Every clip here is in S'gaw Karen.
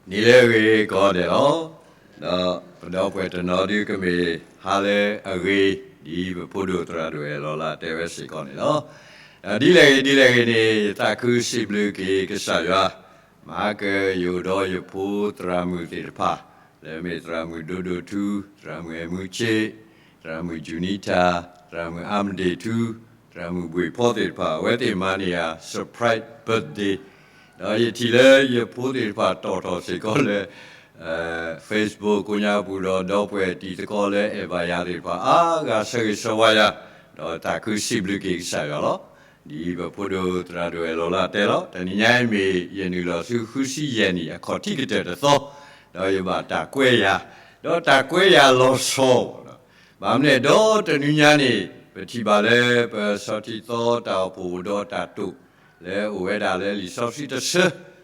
နံၤလၢအဂ့ၤကိးဂၤဒဲးလီၤ. ဒီးပဒီပုၢ်ဝဲၢ်တနီၤဒုးကမ့ၢ်ဟါလၢအဂ့ၤ, ဒ်ပဖိဒိၣ်သရၣ်ဒိၣ်အဲၣ်လီၤလးတဲဝဲစ့ၢ်ကီးန့ၣ်လီၤ. ဒီးဒ်လဲၣ်ဂ့ၤဒ်လဲၣ်ဂ့ၤန့ၣ် ယသးခုစံးဘျုးက့ၤကစၢ်ယွၤ, မဟါကယအိၣ်ဒီးယဖိသရၣ်မုၣ်သ့ၣ်တဖၣ်, လၢမ့ၢ်သရၣ်မုၣ်ဒိ�ဒိၣ်ထူ, သရၣ်မုၣ်အဲၣ်မူဆ့, သရၣ်မုၣ်ယူၤနံထၣ်, သရၣ်မုၣ်အါမဒ့ၣ်ထူ, သရၣ်မုၣ်ဘှ့ၣ်ဖီသ့ၣ်တဖၣ် အဝဲသ့ၣ်မၤန့ၢ်ယၤ surprise birthday, ဒီးယထံၣ်လၢယဖိသ့ၣ်တဖၣ်တီၣ်ထီၣ်စ့ၢ်ကီးလၢ Facebook ကိညါပူၤဒီး ဒီပုၢ်ဝဲၢ်တံၤသကိးလၢအဲၣ်ဘၣ်ယၤသ့ၣ်တဖၣ် အါဂၤဆၢဂ့ၤဆၢဝါယၤ, ဒီးသးခုစံးဘျုးက့ၤကစၢ်ယွၤလီၤ. ဒ်ပဖိဒိၣ်သရၣ်ဒိၣ်အဲၣ်လီၤလးတဲလီၤ, တနံၤညါအံၤမ့ၢ်ယနုာ်လီၤဆူဃုဆံယဲၢ်နံၣ်အခီၣ်ထံးကတၢၢ်တသီ, ဒီးယဘၣ်တၢ်ကွဲးယၤ, ဒီးတၢ်ကွဲးယၤလီၤဆီ, ဘၣ်မနုၤဒီးတနံၤညါန့ၣ် ပထံၣ်ဘၣ်လၢပစီၤထံသီတၢ်အိၣ်ဖှိၣ်အိၣ်ဒီးတၢ်တိာ် လၢအိၣ်ဝဲဒၣ်လၢလံာ်စီဆှံတဆၢ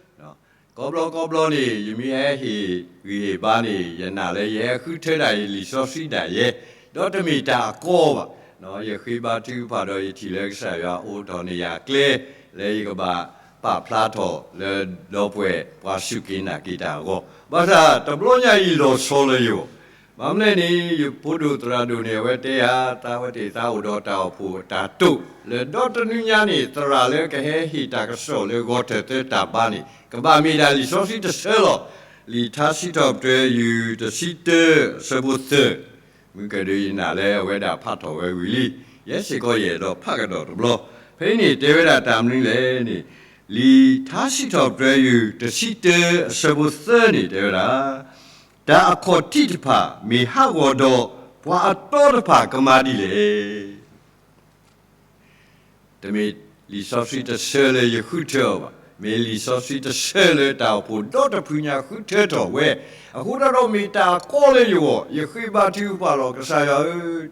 ကိးဘျီကိးဘျီန့ၣ် ယမ့ၢ်ဟဲဟ့ၣ်ဂံၢ်ဟ့ၣ်ဘါန့ၣ် ယနာ်လၢယဟဲဃုထၢဒၣ်ယလံာ်စီဆှံဒၣ်ယဲ, ဒီးတမ့ၢ်တၢ်အကီဘၣ်, ယဃ့ဘါထုကဖၣ်ဒီးယထံၣ်လၢကစၢ်ယွၤအိးထီၣ်န့ၢ်ယၤအကျဲ လၢယကဘၣ်ပာ်ဖျါထီၣ်လၢဒီပုၢ်ဝဲၢ်ပှၤစူၢ်က့ၤနာ်က့ၤတၢ်အဂီၢ်, ဘၣ်ဆၣ်တဘျီညါအံၤလီၤဆီလၢယဂီၢ်, ဘၣ်မနုၤန့ၣ် ယဖိဒိၣ်သရၣ်ဒိၣ်န့ၣ် အဝဲတဲယၤ သးဝဲသ့ၣ်သးအိၣ်ဒီးတၢ်အိၣ်ဖှိၣ်အတၢ်တိာ် လၢဒီတနွံညါန့ၣ် သရၣ်လၢကဟဲဟ့ၣ်တၢ်ကစီၣ်လၢဂီၤထၢၣ်သၢတၢ်ဘါန့ၣ် ကဘၣ်မ့ၢ်ဒၣ်လံာ်စီဆှံတဆၢလီၤ. လံာ်ထါစံးထီၣ်ပတြၢၤယုၢ်တဆံတၢ အဆၢဖိသၢ, မုၢ်ကဒုးယနာ်လၢအဝဲဒၣ်ဖးထီၣ်ဝဲဝံၤလံ, ယဲစ့ၢ်ကီးယအဲၣ်ဒိးဖးကဒီးတဘျီ, ဖဲအံၤန့ၣ်တဲဝဲဒၣ်တၢ်မနုၤလဲၣ်န့ၣ်, လံာ်ထါစံးထီၣ်ပတြၢၤယုၢ်တဆံတၢ အဆၢဖိသၢန့ၣ်တဲဝဲဒၣ် တၢ်အခီၣ်ထံးတဖၣ်မ့ၢ်ဟးဂီၤဒီး ပှၤအတီတဖၣ်ကမၤဒ်လဲၣ်. တမ့ၢ်လံာ်စီဆှံတဆၢလၢယဃုထၢအီၤဘၣ်, မ့ၢ်လံာ်စီဆှံတဆၢလၢတၢ်အိၣ်ဖှိၣ်ဒီတဖုညါဃုထၢထီၣ်ဝဲ, အဃိသတးဒီးမ့ၢ်တၢ်အကီလၢယဂီၢ်, ယဃ့ဘါထုကဖၣ်လီၤ ကစၢ်ယွၤဧၢ,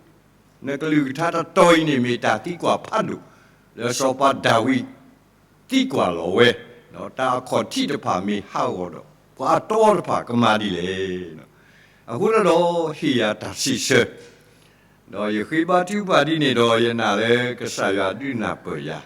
နကလုၢ်ကထါတတီၤအံၤန့ၣ် မ့ၢ်တၢ်သံကွၢ်ဖးဒိၣ် လၢစီၤပၤဒၤဝံး သံကွၢ်လီၤဝဲ, တၢ်အခီၣ်ထံးတဖၣ်မ့ၢ်ဟးဂီၤဒီး ပှၤအတီတဖၣ်ကမၤဒ်လဲၣ်. အဃိသတးဒီးဟ့ၣ်ယၤတၢ်စံးဆၢ, ဒီးယဃ့ဘါထုကဖၣ်ဒ်န့ၣ်ဒီး ယနာ်လၢကစၢ်ယွၤဒုးနၢ်ပၢၢ်ယၤ,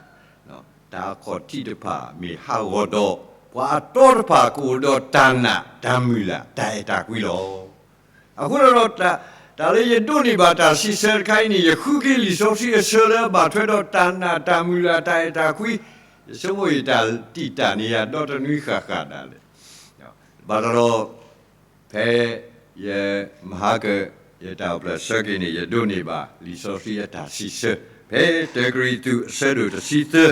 တၢ်အခီၣ်ထံးတဖၣ်မ့ၢ်ဟးဂီၤဒီး ပှၤအတီတဖၣ်ကအိၣ်ဒီးတၢ်နာ်တၢ်မုၢ်လၢ်တၢ်အဲၣ်တၢ်ကွံလီၤ. အဃိသတးဒီး တၢ်လၢယဒိးန့ၢ်ဘၣ်တၢ်စံးဆၢတခါအံၤန့ၣ် ယဃုက့ၤလံာ်စီဆှံအဆၢလၢအဘၣ်ထွဲဒီးတၢ်နာ်တၢ်မုၢ်လၢ် တၢ်အဲၣ်တၢ်ကွံ, ယဆိကမိၣ်ယတၢ်တံာ်တာ်န့ၢ်ယၤဒီတနွံဃၣ်ဃၣ်ဒၣ်လဲာ်, ဘၣ်တဒီး ဖဲယမဟါက ယတၢ်အိၣ်ဖျဲၣ်ဆၢက့ၤန့ၣ် ယဒိးန့ၢ်ဘၣ်လံာ်စီဆှံအတၢ်စံးဆၢ, ဖဲတၢကရံၣ်သူးအဆၢဒိၣ်တဆံသၢ,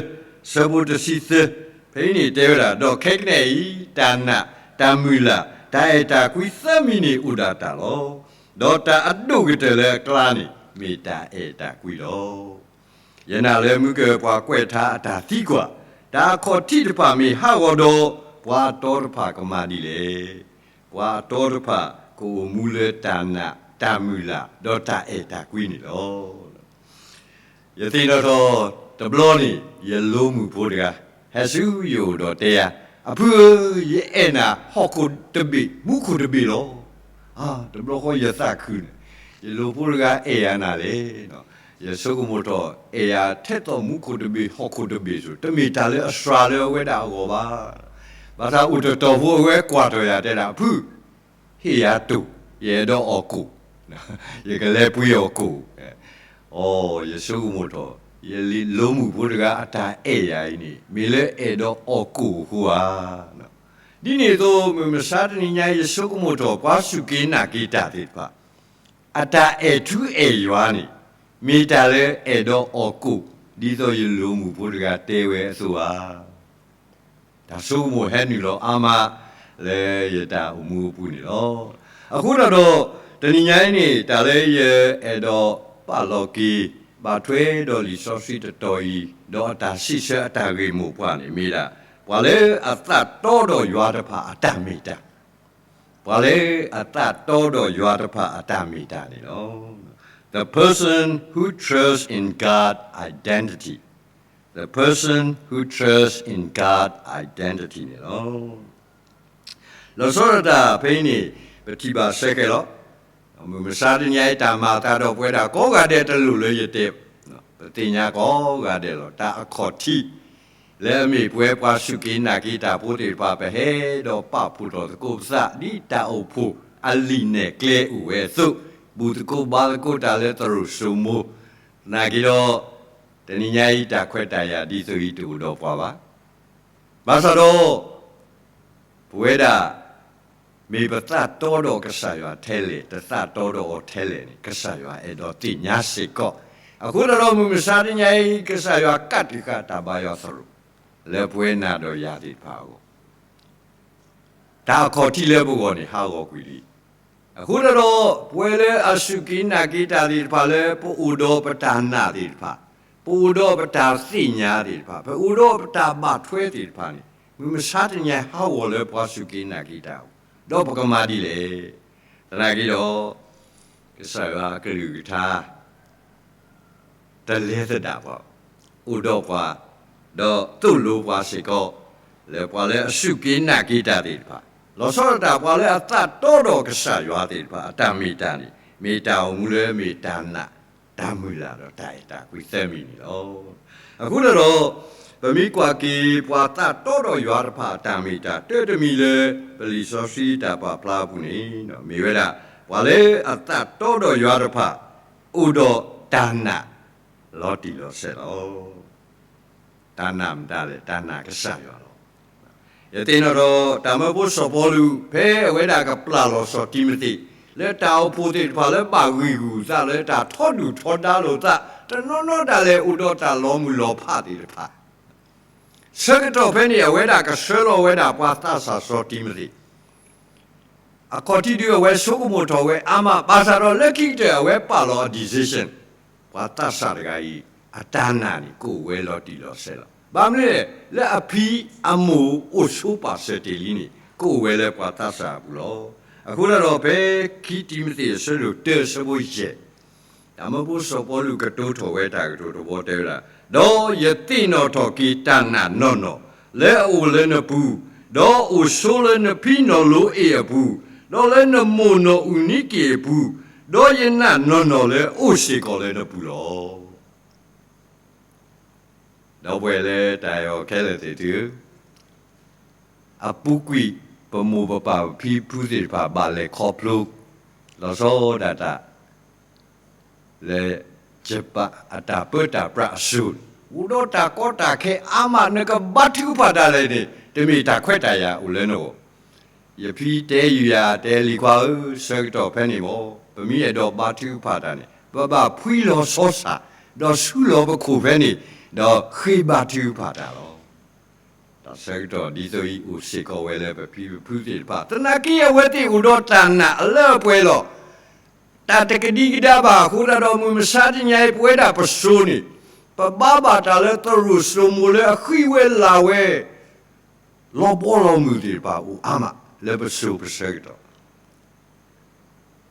ဆၢဖိတဆံသၢ, ဖဲအံၤန့ၣ်တဲဝဲဒၣ်, ဒီးခဲကနံၣ်အံၤ တၢ်နာ် တၢ်မုၢ်လၢ် တၢ်အဲၣ်တၢ်ကွံသၢမံၤန့ၣ်အိၣ်ဒၣ်တၢ်လီၤ. ဒီးတၢ်အဒိၣ်ကတၢၢ်လၢအကျါန့ၣ် မ့ၢ်တၢ်အဲၣ်တၢ်ကွံလီၤ. ယနာ်လၢမုၢ်ကပှၤကွဲးထါအတၢ်သံကွၢ်, တၢ်အခီၣ်ထံးတဖၣ်မ့ၢ်ဟးဂီၤဒီး ပှၤအတီတဖၣ်ကမၤဒ်လဲၣ်. ပှၤအတီတဖၣ်ကအိၣ်မူလၢတၢ်နာ် တၢ်မုၢ်လၢ် ဒီးတၢ်အဲၣ်တၢ်ကွံန့ၣ်လီၤ. ယသ့ၣ်နီၣ်ထီၣ်တဘျီန့ၣ် ယလိမုၣ်ဖိတဂၤ ဟဲဆူယအိၣ်ဒီးတဲယၤ, အဖုဧၢ, ယအဲၣ်နၤဟီၣ်ခိၣ်တဘ့ၣ် မူခိၣ်တဘ့ၣ်လီၤ. တဘျီဃီယသးခုန့ၣ်, ယလိဖိတဂၤအဲၣ်ယၤနၤလဲၣ်. ယဆိကမိၣ်ထီၣ် အဲၣ်ယၤထဲသိးမူခိၣ်တဘ့ၣ်ဟီၣ်ခိၣ်တဘ့ၣ်ဆိ တမ့ၢ်တၢ်လၢအစှၤလၢအဝဲဒၣ်အဂီၢ်ဘၣ်. ဘၣ်ဆၣ်အိၣ်တတီၤဖိအဝဲကွၢ်ထီၣ်ယၤတဲဒၣ် အဖု ဟ့ၣ်ယၤတိၢ်, ယအဲၣ်ဒိးအီၣ်ကိၣ်, ယကလဲၤပှ့ၤအီၣ်ကိၣ်. အိ, ယဆိကမိၣ်ထီၣ် ယလိမုၣ်ဖိတဂၤအတၢ်အဲၣ်ယၤအံၤန့ၣ် မ့ၢ်လၢအဲၣ်ဒိးအီၣ်ကိၣ်အဃိဧါ. ဒ်န့ၣ်အသိး မုၢ်မဆါတနံၤညါအံၤ ယဆိကမိၣ်ထီၣ် ပှၤစူၢ်က့ၤနာ်က့ၤတၢ်သ့ၣ်တဖၣ် အတၢ်အဲၣ်ထူအဲၣ်ယွၤန့ၣ် မ့ၢ်တၢ်လၢအဲၣ်ဒိးအီၣ်ကိၣ်, ဒ်သိးယလိမုၣ်ဖိတဂၤတဲဝဲအသိးဧါ. တၢ်ဆိကမိၣ်ဟဲနုာ်လီၤအါမး လၢယတၢ်အိၣ်မူအပူၤန့ၣ်လီၤ. အဃိသတးဒီး တနံၤညါအံၤန့ၣ် တၢ်လၢယအဲၣ်ဒိးပာ်လီၤက့ၤ ဘၣ်ထွဲဒီးလံာ်စီဆှံတတီၤအံၤ ဒီးအတၢ်စံးဆၢအတၢ်ဂ့ၢ်မိၢ်ပှၢ်န့ၣ် မ့ၢ်ဒၣ် ပှၤလၢအသးတီဒီးယွၤတဖၣ်အတၢ်မ့ၢ်တၢ် ပှၤလၢအသးတီဒီးယွၤတဖၣ်အတၢ်မ့ၢ်တၢ်န့ၣ်လီၤ. The person who trusts in God identity, the person who trusts in God identity န့ၣ်လီၤ. လီၤဆီဒၣ်တၢ်ဖဲအံၤန့ၣ် ပထံၣ်ဘၣ်ဆၢကဲၤလီၤ. မုၢ်မဆါတနံၤအံၤ တၢ်မၤအသးဒီးပဝဲဒၣ်ကိးဂၤဒဲးတလိၣ်လၢယတဲ, ပသ့ၣ်ညါကိးဂၤဒဲးလီၤ. တၢ်အခီၣ်ထံး လၢအမ့ၢ်ပဝဲပှၤစူၢ်က့ၤနာ်က့ၤတၢ်ဖိသ့ၣ်တဖၣ် ပဟဲဒီးပာ်ဖှိၣ်ထီၣ်သကိးပသး ဒ်တၢ်အိၣ်ဖှိၣ်အလံာ်နဲၣ်ကျဲအိၣ်ဝဲအသိး, ဘူၣ်သကိးဘါသကိးတၢ်လၢသရိာ်စိမိၤ, သနာ်က့ဒီး တနံၤညါအံၤတၢ်ခွဲးတၢ်ယာ်ဒ်သိးအံၤတအိၣ်ဒီးပှၤဘၣ်. ဘၣ်ဆၣ်ဒီး ပဝဲဒၣ် မ့ၢ်ပသးတီဒီးကစၢ်ယွၤထဲလဲၣ် တသးတီဒီးအီၤထဲလဲၣ်န့ၣ် ကစၢ်ယွၤအဲၣ်ဒိးသ့ၣ်ညါစ့ၢ်ကီး. အဃိသတးဒီးမုၢ်မဆါတနံၤအံၤ ကစၢ်ယွၤကးတံာ်ဃာ်တၢ်ဘါယွၤသရိာ် လၢပဝဲနၤဒီးယၤသ့ၣ်တဖၣ်အဂီၢ် တၢ်အခီၣ်ထံးလၢပဂီၢ်န့ၣ် ဟးဂီၤကွံာ်လံ. အဃိသတးဒီး ပဝဲလၢအစူၢ်က့ၤနာ်က့ၤတၢ်သ့ၣ်တဖၣ်လၢ ပအိၣ်ဒီးပတၢ်နာ်သ့ၣ်တဖၣ်, ပအိၣ်ဒီးပတၢ်သ့ၣ်ညါသ့ၣ်တဖၣ်, ပအိၣ်ဒီးပတၢ်ဘၣ်ထွဲသ့ၣ်တဖၣ်န့ၣ် မုၢ်မဆါတနံၤဟးဂီၤလၢပှၤစူၢ်က့ၤနာ်က့ၤတၢ်အအိၣ်, ဒီးပကမၤဒ်လဲၣ်. သနာ်က့ဒီး ကစၢ်ယွၤအကလုၢ်ကထါ တလဲၤသဒၣ်ပှၤ, အိၣ်ဒီးပှၤ, ဒီးသိၣ်လိပှၤစ့ၢ်ကီး လၢပှၤလၢအစူၢ်က့ၤနာ်က့ၤတၢ်သ့ၣ်တဖၣ်, လီၤဆီဒၣ်တၢ်ပှၤလၢအသးတီဒီးကစၢ်ယွၤသ့ၣ်တဖၣ် အတၢ်မ့ၢ်တၢ်န့ၣ် မ့ၢ်တၢ်အိၣ်မူလၢမ့ၢ်တၢ်နာ်, တၢ်မုၢ်လၢ်ဒီးတၢ်အဲၣ်တၢ်ကွံသၢမံၤန့ၣ်လီၤ. အဃိသတးဒီး ပမ့ၢ်ကွၢ်က့ၤပှၤသးတီဒီးယွၤတဖၣ်အတၢ်မ့ၢ်တၢ် တၢတမံၤလၢ ပလံာ်စီဆှံတၢ်ပာ်ဖျါအပူၤန့ၣ် မ့ၢ်ဝဲဒၣ် ပှၤလၢအသးတီဒီးယွၤတဖၣ် အိၣ်ဒီးတၢ်နာ် လီၤတံၢ်လီၤဆဲးလီၤ. တၢ်နာ်မတၤလဲၣ်, တၢ်နာ်ကစၢ်ယွၤလီၤ. ယသ့ၣ်နီၣ်ထီၣ် တၢ်မၢဖိစီၤပီလူး ဖဲအဝဲဒၣ်ကပျၢ်လီၤစီၤတံၤမသ့း လၢတၢ်အိၣ်ဖှိၣ်သ့ၣ်တဖၣ်လၢဘၣ်ဂံၢ်ဂူာ်သးလၢတၢ်ထီဒုၣ်ထီဒါလိာ်သး တနီၤနီၤဒၣ်လဲာ်အိၣ်ဒီးတၢ်လီၤမုၢ်လီၤဖးသ့ၣ်တဖၣ် ဆၢကတီၢ်ဖဲန့ၣ် အဝဲဒၣ်ကဆှၢလီၤဝဲဒၣ်ပှၤသးစၢ်စီၤတံၤမသ့း အခီၣ်ထံးဒုးအဝဲဆိကမိၣ်ထီၣ်ဝဲအါမး ဘၣ်ဆၣ်ဒီးလၢခံကတၢၢ်အဝဲပာ်လီၤအ decision ပှၤသးစၢ်တဂၤအံၤ အတၢ်နာ်န့ၣ် ကအိၣ်ဝဲလီၤတံၢ်လီၤဆဲးလီၤ. ဘၣ်မနုၤလဲၣ် လၢအဖံအမိၢ်အိၣ်ဆိပာ်စၢၤတ့ၢ်လံန့ၣ် ကအိၣ်ဝဲလၢပှၤသးစၢ်အပူၤလီၤ. အဃိသတးဒီးဖဲခံတံၤမသ့းအဆၢဒိၣ်တၢအဆၢဖိယဲၢ် တၢ်မၢဖိစီၤပီလူးကတိၤထီၣ်ဝဲတၢ်ကတိၤတဝီတဲဝဲဒၣ်, ဒီးယသ့ၣ်နီၣ်ထီၣ်က့ၤတၢ်နာ်နီၢ်နီၢ် လၢအအိၣ်လၢနပူၤ, ဒီးအိၣ်ဆိလၢနဖံနီၢ်လိအ့ၣ်အပူၤ, ဒီးလၢနမိၢ်နီၢ်အူနံက့ၣ်အပူၤ, ဒီးယနာ်နီၢ်နီၢ်လၢအိၣ်စ့ၢ်ကီးလၢနပူၤလီၤ. ဒီပုၢ်ဝဲၢ်လၢတၢ်အဲၣ်အီၤခဲလၢာ်သ့ၣ်သုဧၢ, အပူၤကွံာ် ပမိၢ်ပပၢ်ပဖံပဖုသ့ၣ်တဖၣ်ဘၣ်လဲၤခီဖျိ လီၤဆီဒၣ်တၢ် လၢ ယပၣ်အတၢ်ပၢတၢ်ပြးအစိၤန့ၣ် အိၣ်ဒီးတၢ်ကီတၢ်ခဲအါမး နကဘါထုကဖၣ်တၢ်လဲၣ်န့ၣ် တမ့ၢ်တၢ်ခွဲးတၢ်ယာ်အိၣ်လၢနဂီၢ် ယဖံတဲယုာ်ယၤ တဲလံၤခွါဧၢ, ဆၢကတီၢ်ဖဲန့ၣ်မ့ၢ် ပမ့ၢ်အဲၣ်ဒိးဘါထုကဖၣ်တၢ်န့ၣ် ပဘၣ်ဖှံလီၤဆီဆၣ်, ဒီးဆူလီၤပခိၣ်ဖဲန့ၣ်, ဒီးဃ့ဘါထုကဖၣ်တၢ်လီၤ. တၢ်ဆၢကတီၢ်ဒ်သိးအံၤ အိၣ်စ့ၢ်ကီးဝဲလၢပဖံပဖုသ့ၣ်တဖၣ်, သနာ်က့အဝဲသ့ၣ်အိၣ်ဒီးတၢ်နာ်အလၢအပှဲၤလီၤ. တၢ်တကဒံကဒါဘၣ် အဃိသတးဒီးမုၢ်မဆါတနံၤအံၤ ပဝဲဒၣ်ပစိၤန့ၣ် ပဘါဘၣ်တၢ်လၢသရိာ်စိမိၤလၢအဃံဝဲလၤဝဲ လီၤဘီလီၤမုၢ်သ့ၣ်တဖၣ်အိၣ်အါမး လၢပစိၤပဆၢကတီၢ်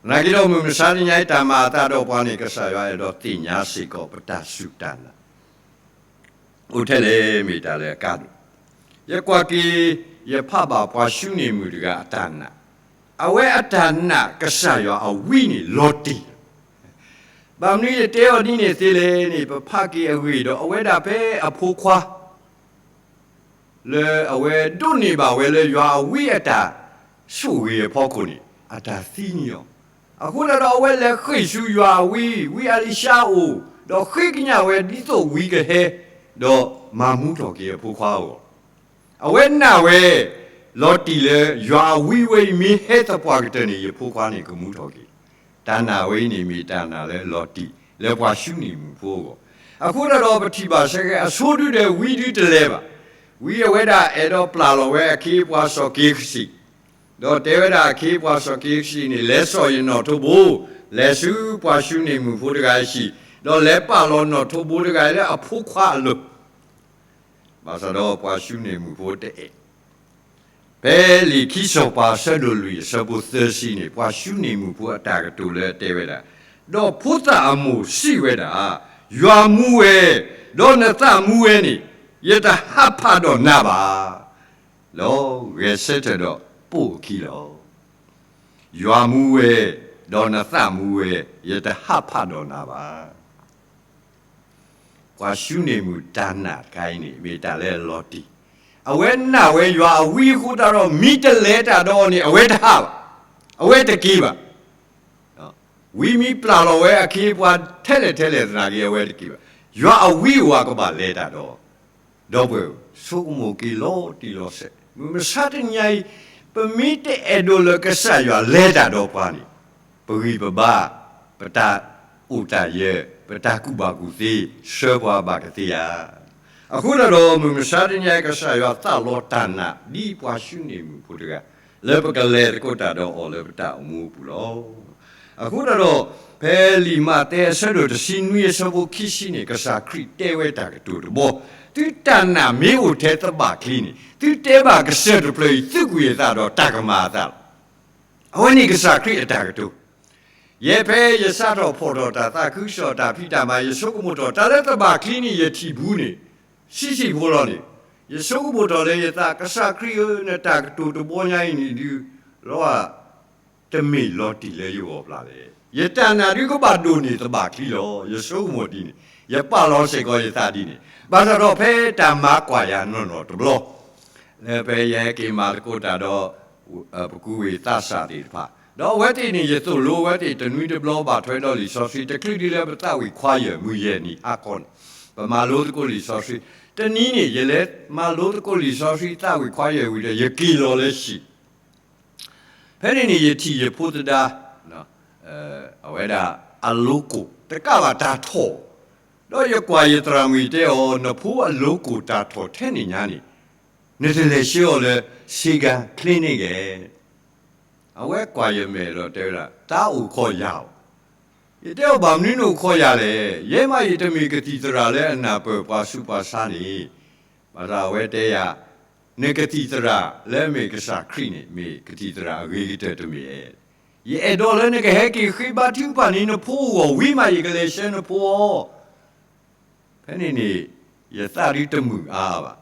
သနာ်က့ဒီးမုၢ်မဆါတနံၤအံၤ တၢ်မၤအသးဒီးပှၤန့ၣ် ကစၢ်ယွၤအဲၣ်ဒိးသ့ၣ်ညါစ့ၢ်ကီးပတၢ်စူၢ်တၢ်နာ် အိၣ်ထဲလဲၣ်မ့ၢ်တၢ်လၢအကါဒိၣ်, ယကွၢ်က့ၤ ယဖးဘၣ်ပှၤၡူနံၣ်မုၣ်တဂၤအတၢ်နာ်, အဝဲအတၢ်နာ်ကစၢ်ယွၤအဝံန့ၣ်လီၤတံၢ်လီၤ. ဘၣ်မနုၤယတဲအီၤဒ်န့ၣ်သ့လဲၣ်န့ၣ် ပဖးက့ၤအဂ့ၢ်ဒီး အဝဲဒၣ်ဖဲအဖိခွါ လၢအဝဲဒိးန့ၢ်ဘၣ်ဝဲလၢယွၤအဝံအတၢ်ဆိၣ်ဂ့ၤအဖီခိၣ်န့ၣ် အတၢ်သံန့ၢ်အီၤ, အဃိသတးဒီးအဝဲလဲၤဃ့ၢ်ဆူယွၤအဝံ, ဝံအလံၤၡါအအိၣ်, ဒီးဃ့ကညးဝဲဒ်သိးဝံကဟဲ, ဒီးမၤမူထီၣ်က့ၤအဖိခွါအဂီၢ် အဝဲနာ်ဝဲ လီၤတံၢ်လၢယွၤအဝံဝဲအံၤ မ့ၢ်ဟဲသပှၢ်ကတၢၢ်န့ၣ် ယဖိခွါန့ၣ်ကမူထီၣ်က့ၤ, တၢ်နာ်ဝဲအံၤန့ၣ် မ့ၢ်တၢ်နာ်လၢလီၤတံၢ်လၢပှၤၡူနံၣ်မုၣ်ဖိအဂီၢ်, အဃိသတးဒီးပထံၣ်ဘၣ်ဆၢက့ၤ အဆိဒုဒီးဝံဒုတလဲၤဘၣ်, ဝံအဝဲဒၣ်အဲၣ်ဒိးပျၢ်လီၤဝဲအခ့အပှၤစီၤက့ၤဃစံၣ်, ဒီးတဲဝဲဒၣ်အခ့အပှၤစီၤက့ၤဃစံၣ်န့ၣ် လဲၤစိာ်ယနီၣ်ထိးဘိ, လဲၤဆူပှၤၡူနံၣ်မုၣ်ဖိတဂၤအဟံၣ်, ဒီးလဲၤပာ်လီၤနီၣ်ထိးဘိတဂၤလၢအဖိခွါအလိၤ ဘၣ်ဆၣ်ဒီးပှၤၡူနံၣ်မုၣ်ဖိတအဲၣ်, ဖဲလံာ်ခံစီၤပၤအဆၢဒိၣ်လွံၢ်အဆၢဖိသၢဆံန့ၣ် ပှၤၡူနံၣ်မုၣ်ဖိအတၢ်ကတိၤလၢအတဲဝဲဒၣ်, ဒီးဖိသၣ်အမိၢ်စံးဝဲဒၣ်, ယွၤမူဝဲ, ဒီးနသးမူဝဲန့ၣ်, ယတဟးဖးဒီးနၤဘၣ်, ဒီးဂဲၤဆၢထၢၣ်ဒီးပိာ်အခံလီၤ. ယွၤမူဝဲ, ဒီးနသးမူဝဲ, ယတဟးဖးဒီးနၤဘၣ်. ပှၤၡူန့ၣ်မုၣ်တၢ်နာ်တခါအံၤန့ၣ် မ့ၢ်တၢ်လၢအလီၤတံၢ်, အဝဲနာ်ဝဲယွၤအဝံအဃိသတးဒီး မ့ၢ်တလဲၤတၢ်ဒီးအီၤန့ၣ် အဝဲတဟးဘၣ်, အဝဲတက့ၤဘၣ်. ဝံမ့ၢ်ပျၢ်လီၤဝဲအခ့အပှၤထဲလဲၣ်ထဲလဲၣ်သနာ်က့ အဝဲတက့ၤဘၣ်. ယွၤအဝံအဝၤကဘၣ်လဲၤတၢ်ဒီး ဒီပုၢ်ဝဲၢ် ဆိကမိၣ်က့ၤလီၤတံၢ်လီၤဆဲး, မုၢ်မဆါတနံၤအံၤ ပမ့ၢ်တအဲၣ်ဒိးလၢကစၢ်ယွၤလဲၤတၢ်ဒီးပှၤန့ၣ် ပဂံၢ်ပဘါ, ပတၢ်အိၣ်တၢ်ယၢၤ, ပတၢ်ကူၣ်ဘၣ်ကူၣ်သ့ ဆှၢပှၤဘၣ်ကသ့ဧါ. အဃိသတးဒီး မုၢ်မဆါတနံၤအံၤ ကစၢ်ယွၤသးလီတၢ်နာ် ဒ်ပှၤၡူန့ၣ်မုၣ်ဖိတဂၤ လၢပကလဲၤသကိးတၢ်ဒီးအီၤလၢပတၢ်အိၣ်မူအပူၤလီၤ. အဃိသတးဒီး ဖဲလံာ်မးသဲအဆၢဒိၣ်တဆံနွံအဆၢဖိခံဆံန့ၣ် ကစၢ်ခရံာ်တဲဝဲတၢ်ကတိၤတဘီ, သုတၢ်နာ်မ့ၢ်အိၣ်ထဲသဘၣ်ချံန့ၣ် သုတဲဘၣ်ကစၢၢ်တဖျၢၣ်အံၤ သုးကွံာ်အသးဒီးတၢ်ကမၤအသးလီၤ. အဝဲန့ၣ်ကစၢ်ခရံာ်အတၢ်ကတိၤ ယဲဖဲယစးထီၣ်ဖီၣ်ထီၣ်တၢ်သးခုကစီၣ်တၢ်ဖံးတၢ်မၤ ယဆိကမိၣ်ထီၣ် တၢ်လၢသဘၣ်ချံန့ၣ် ယထံၣ်ဘူးန့ၣ် ဆံးဆံးဖိလီၤန့ၣ်, ယဆိကမိၣ်ထီၣ်လၢယသး ကစၢ်ခရံာ်ဧၢ, နတၢ်ကတိၤတဘီညါအံၤန့ၣ်ဒုး လီၤ တမ့ၢ်လီၤတံၢ်လၢယဂီၢ်ဘၣ်လဲၣ်. ယတၢ်နာ်ဒုးကဘၣ်ဒိၣ်န့ၢ်သဘၣ်ချံလီၤ. ယဆိကမိၣ်ဒ်န့ၣ်, ယပာ်လီၤစ့ၢ်ကီးယသးဒ်န့ၣ်, ဘၣ်ဆၣ်ဒီးဖဲတၢ်မၤကွၢ်ယၤနီၢ်နီၢ်တဘျီ လၢဖဲယဟဲက့ၤမၤသကိးတၢ်ဒီး ပကူဝံၤသးစၢ်သ့ၣ်တဖၣ်, ဒီးအဝဲသ့ၣ်န့ၣ် ယသိၣ်လိအဝဲသ့ၣ်တနွံတဘျီဘၣ်ထွဲဒီးလံာ်စီဆှံ တချုးဒ်လၢပသးဝံၣ်ခွါယၢ်မုၢ်ယဲၢ်နံၤဟါခီန့ၣ်, ပမၤလိသကိးလံာ်စီဆှံ, တနံၤန့ၣ် ယလဲၤမၤလိသကိးလံာ်စီဆှံသးဝံၣ်ခွါယၢ်ဝံၤဒီး ယက့ၤလီၤလၢဟံၣ် ဖဲန့ၣ်န့ၣ် ယထံၣ်ယဖိသဒါ အဝဲဒၣ်အလိကိၣ် တကးဘၣ်တၢ်ထီၣ်, ဒီးယကွၢ်ယသရၣ်မုၣ်တဲအီၤ နဖိအလိကိၣ်တၢ်ထီၣ်ထဲန့ၣ်ညါန့ၣ် နတလဲၤဆှၢအီၤလၢ ဆေးခန်း clinic ဧါ. အဝဲကွၢ်ယမဲာ်ဒီးတဲဝဲဒၣ် တၢ်အိၣ်ခိးယၤဧါ. ယတဲအီၤ ဘၣ်မနုၤနအိၣ်ခိးယၤလဲၣ်, ယဲမးယတမ့ၢ်ကသံၣ်သရၣ်လၢအနၢ်ပၢၢ်ပှၤဆူးပှၤဆါန့ၣ်, ဘၣ်ဆၣ်အဝဲတဲယၤ နကသံၣ်သရၣ်လၢအမ့ၢ်ကစၢ်ခရံာ်န့ၣ် မ့ၢ်ကသံၣ်သရၣ်အဂ့ၤကတၢၢ်တမ့ၢ်ဧါ. ယအဲၣ်ဒိးလၢနကဟဲက့ၤဃ့ဘါထုကဖၣ်န့ၢ်နဖိအဂီၢ် ဝံၤမးယကလဲၤဆှၢနဖိအီၤ. ဖဲန့ၣ်န့ၣ် ယသးဒုးတမုာ်အါအါဘၣ်.